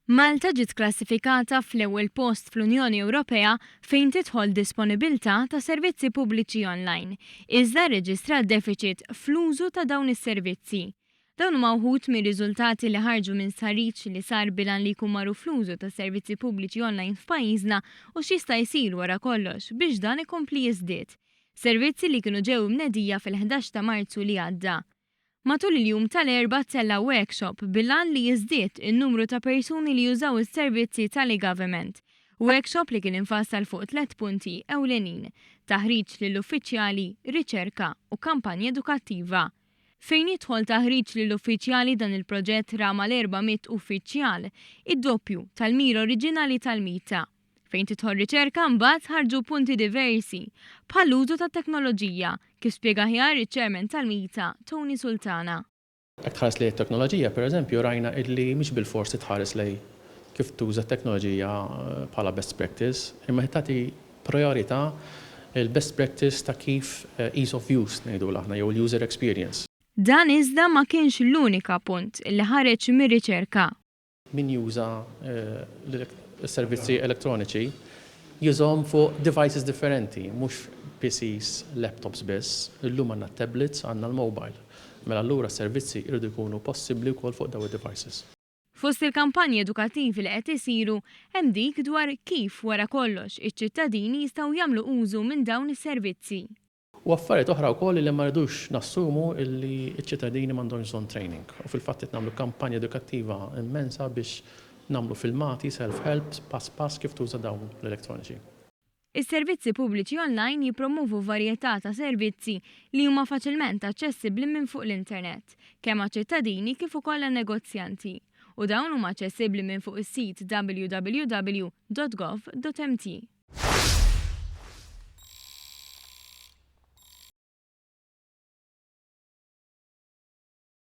Malta ġiet klassifikata fl-ewwel post fl-Unjoni Ewropea fejn tidħol disponibilità ta' servizzi pubbliċi online, iżda rreġistrat defiċit fl-użu ta' dawn is-servizzi. Dawn huma wħud mir-riżultati li ħarġu minn stħarriġ li sar bil-għan li jkun magħruf l-użu ta' servizzi pubbliċi online f'pajjiżna u x'jista' jsir wara kollox biex dan ikompli jiżdied. Servizzi li kienu ġew imnedija fil-11 ta' Marzu li għadda. Matul il-jum tal-Erbgħa ttella' workshop bil-għan li jiżdied in-numru ta' persuni li jużaw is-servizzi tal-eGovernment. Workshop li kien imfassal fuq tlett punti ewlenin, taħriġ lill-uffiċjali, riċerka u kampanja edukattiva. Fejn jidħol taħriġ lill-uffiċjali dan il-proġett ra mal-400 uffiċjal, id-doppju tal-mira oriġinali tal-MITA. Fejn tidħol riċerka mbagħad ħarġu punti diversi, bħall-użu tat-teknoloġija, kif spjega aħjar iċ-Chairman tal-MITA, Tony Sultana. Jekk tħares lejn it-teknoloġija, pereżempju, rajna illi mhix bilfors trid tħares lejn kif tuża t-teknoloġija bħala best practice, imma trid tagħti prijorità l-best practice ta' kif ease of use ngħidulha aħna jew l-user experience. Dan iżda ma kienx l-unika punt li ħareġ mir-riċerka. Min juża s-servizzi elettroniċi jużahom fuq devices differenti, mhux PCs, laptops biss. Illum għandna t-tablets, għandna l-mobile. Mela allura s-servizzi jridu jkunu possibbli wkoll fuq dawn id-devices. Fost il-kampanji edukattivi li qed isiru hemm dik dwar kif wara kollox iċ-ċittadini jistgħu jagħmlu użu minn dawn is-servizzi. U affarijiet oħra wkoll li ma rridux nassumu li ċ-ċittadini m'għandhomx bżonn training. U fil-fatt qed nagħmlu kampanja edukattiva immensa biex nagħmlu filmati, self-help, pass pass kif tuża dawn l-elettroniċi. Is-servizzi pubbliċi online jippromovu varjetà ta' servizzi li huma faċilment aċċessibbli minn fuq l-internet, kemm għaċ-ċittadini kif ukoll għan-negozjanti. U dawn huma aċċessibbli minn fuq is-sit www.gov.mt.